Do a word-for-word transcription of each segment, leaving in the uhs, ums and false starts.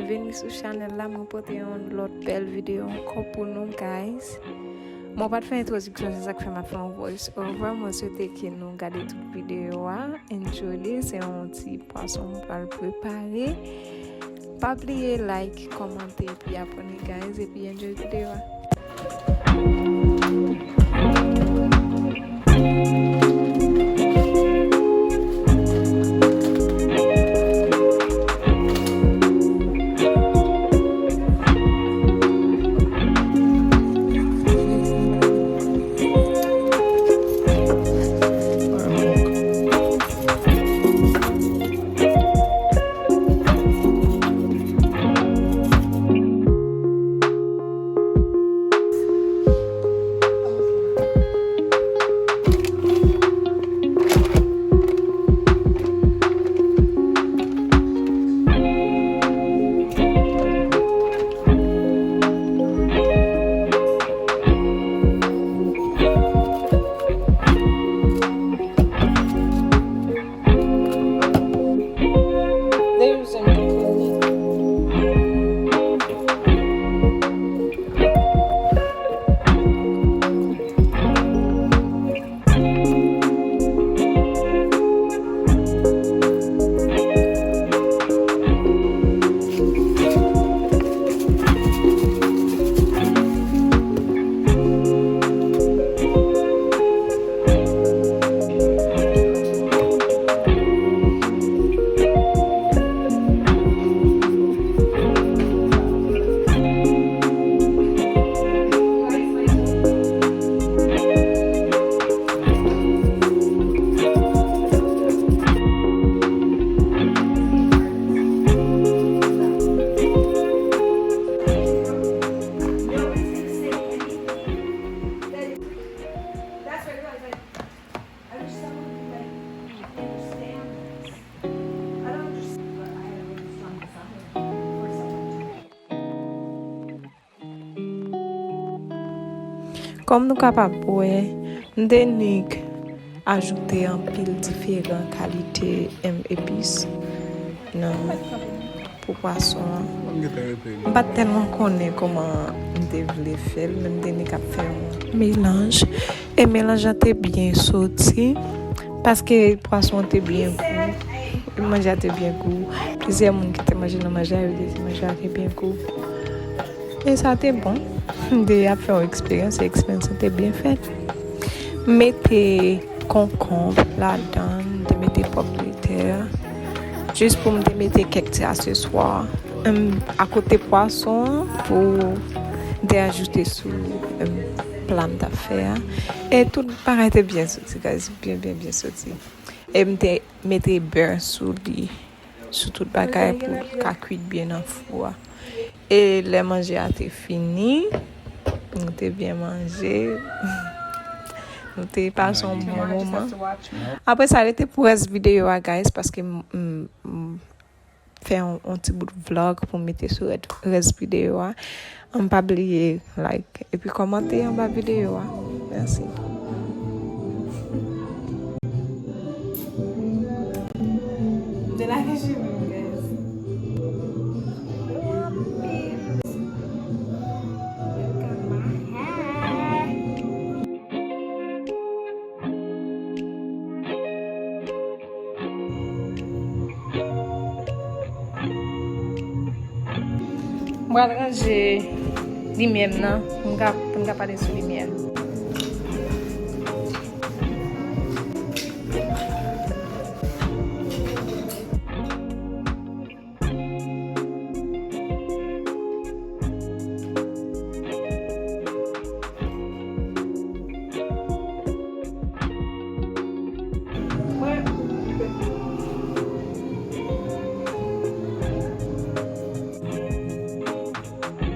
Vini sou chanèl la, mwen pote yon lòt bèl videyo ankò pou nou, guys. Mwen pa t fè entwodiksyon, se sa k fè m ap fè yon voice over. Mwen swete ke nou gade tout videyo a, enjoy li. Se yon ti pwason m pral prepare. Pa bliye like, kòmante, epi abòne, guys, epi enjoy videyo a. Kòm nou kapab wè, m te nik ajoute anpil diferan kalite, em, epis nan, pou pwason an. M pa t tèlman konnen kòman m te vle fè l, men m te nik ap fè yon melanj. E melanj lan te byen soti, paske pwason an te byen gou. Manje a te byen gou. Plizyè moun ki te manje nan manje a, yo di manje a te byen gou. E sa te bon. M te ap fè yon eksperyans, e eksperyans lan te byen fèt. M mete konkonb ladan, m te mete pòmdetè. Jis pou m te mete kèk ti aseswa, em, akote pwason an pou m te ajoute sou, em, pla m t ap fè a. E tout bagay te byen soti, guys. Byen, byen, byen soti. E m te mete bè sou li, sou tout bagay pou l ka kwit byen nan fou a. E lè manje a te fini, nou te byen manje. Nou te pase yon bon moman. Apre sa, rete pou rès videyo a, guys, paske m, m, m fè yon, yon ti bout vlog pou m mete sou rès, rès videyo a. An pa bliye like epi kòmante anba videyo a. Mèsi. M te lage cheve m, guys. M pral ranje limyè m nan pou m ka, pou m ka pale sou limyè a.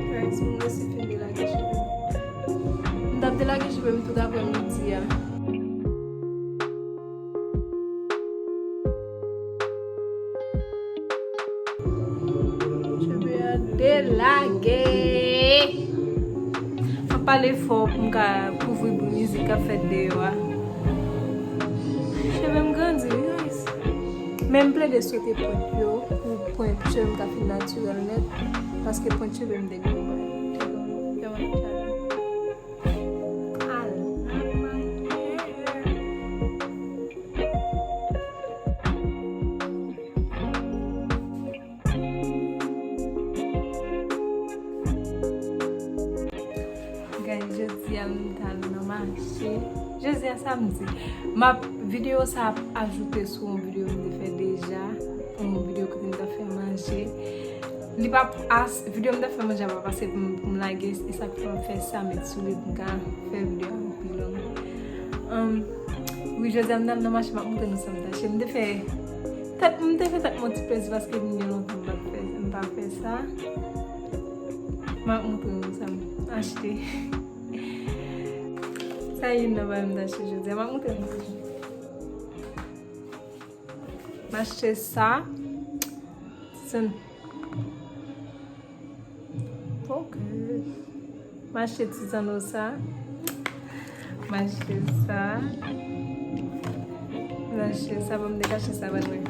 Guys, m resi fin delage cheve m. M t ap delage cheve m tout aprèmidi a. Cheve a delage. M ap pale fò pou m ka kouvri bri mizik k ap fèt deyò a. Cheve m grandi, wi, guys. Men m plede sote pwent yo pou Pwent cheve m ka fin natirèl nèt, paske pwent cheve m te gen yon bagay, te gen yon, te gen yon bagay. I love my hair. Guys, jodi a m t al nan mache. Jodi a samdi. M ap, videyo sa ap ajoute sou yon videyo m te fè deja. Yon videyo kote m t ap fè manje. Li p ap as, videyo m t ap fè manje a p ap ase pou m, pou m lage, e sa k fè m fè sa, met sou li pou m ka fè videyo a pi long. Um, wi, jodi a m t al nan mache, m ap montre nou sa m t achte. M te fè tèt, m te fè tèt mwen ti plezi paske m gen lontan m pa fè, m pa fè sa. M ap montre nou sa m achte. Sa youn nan bagay m t achte jodi a. M ap montre nou. M achte sa. Ti zanno. Ok. M achte ti zanno sa. M achte sa. M achte sa, bon, m te kache sa, ban mwen.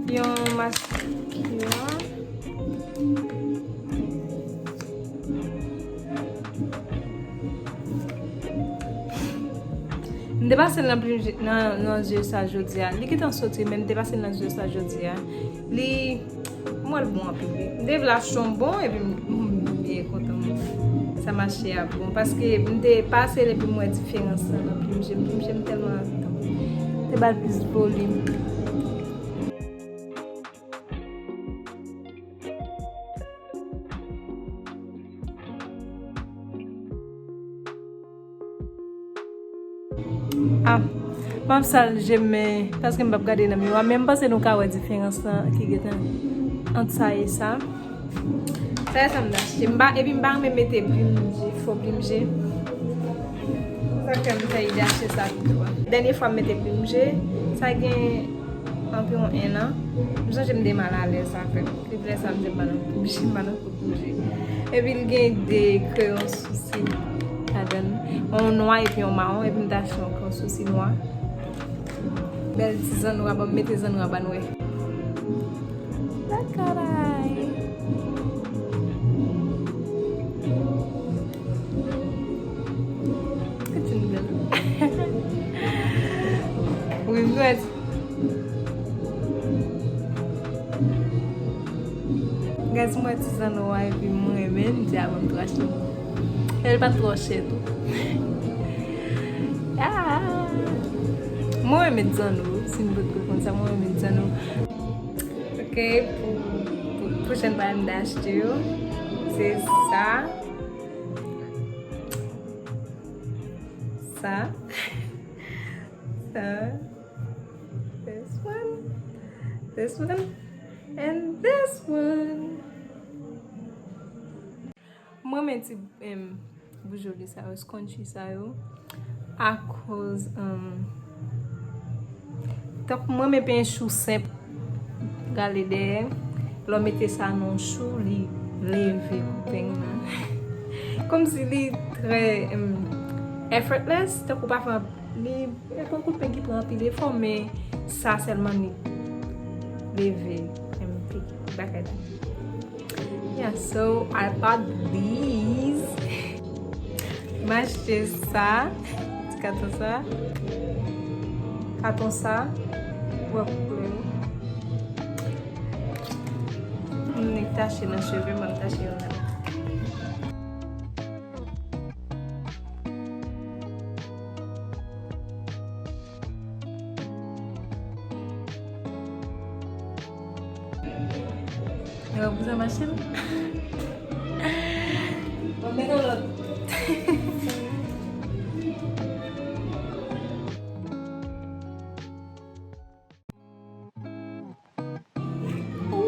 Yon maskara. M te pase l nan plim je, nan, nan zye sa jodi a. Li gentan soti, men m te pase l nan zye sa jodi a. Li, m wè l bon anpil wi. M te vle achte yon bon, epi m, m byen kontan. Sa mache a bon. Paske m te pase l epi m wè diferans lan nan plim je m. Plim je m tèlman te ba l plis volim. Ah, m ap sal je m, men paske m p ap gade nan miwa, men m panse nou ka wè diferans lan ki gentan ant sa e sa. Sa e sa m t achte. M pa, epi m pa renmen mete plim je, fo plim je. Sa k fè m fè ide achte sa pito a. Dènye fwa m mete plim je, sa gen anviwon en an. M sonje m te malalèz avè l. Depi lè sa a, m te pa nan plim je, m pa nan kout plim je. Epi l gen de kreyon sousi ladan l. Yon nwa epi yon mawon, epi m te achte yon kreyon sousi nwa. Bèl ti zanno a, ban m mete zanno a ban nou wè. Bakaray. Wi, m wè. Guys, m wè ti zanno a epi m renmen l, m di a ban m tou achte yon. E l pa t twò chè tou. Ah! Mwen renmen ti zanno, si nou potko konn sa, mwen renmen ti zanno. Ok, pou, pou pwochèn bagay m ta achte yo, se sa. Sa. Sa. This one. This one. And this one. Mwen renmen ti, em, boujoli sa yo, scrunchie sa yo. Akoz, em, tankou mwen renmen penyen chou senp, rale dèyè. Lè w mete sa nan chou, li leve kout peny nan. Kòmsi li trè, em, effortless, tankou pa fè anp-, li e pa kout peny ki pran anpil efò, men sa sèlman li leve, em, bagay la. Yeah, so I bought these. M achte sa, ti katon sa, katon sa, wè koulè yo. M nik tache nan cheve, m ap tache yo nan. Yo, pou sa mache m. Mwen mennen lòt.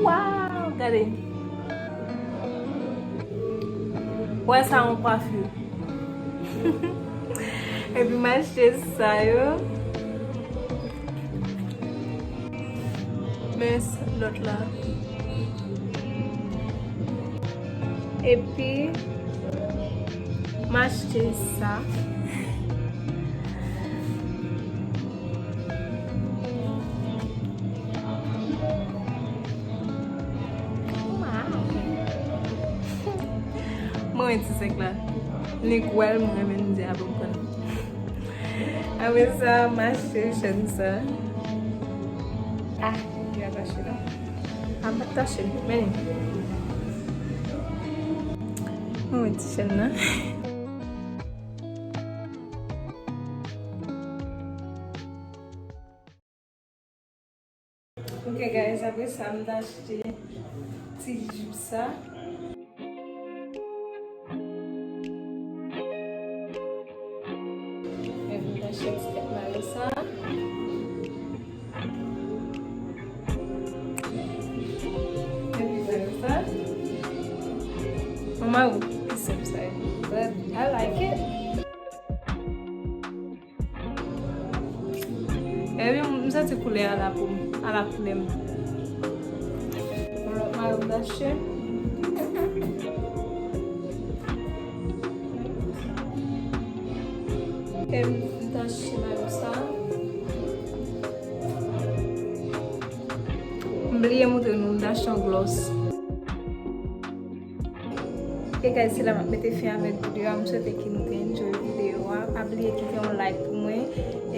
Wow, gade. Wè sa yon kwafi. Epi m achte sa yo. Men lòt la. Epi m achte sa. Vennsenk la. Nèg wè l, mwen menm di a bon pran. Apre sa, m achte chèn sa. Ah, li atache la. A pa tache, men li. Mwen ti chèn nan. Ok guys, apre sa m t achte ti jip sa. Epi m t achte ti tèt mare sa. Epi mare sa. Mwen mare pi senp sa ye. But I like it. Epi m santi koulè a la pou m, a la koulè m. Yon lòt mare m t achte. Epi m t achte mare sa. M bliye montre nou, m t achte yon gloss. Ok guys, se la m ap mete fen avèk videyo a. M swete ke nou te enjoy videyo a. Pa bliye kite yon like pou mwen.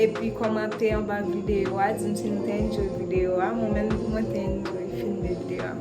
Epi kòmante anba videyo a. Di m si nou te enjoy videyo a. Mwen menm, mwen te enjoy filme videyo a.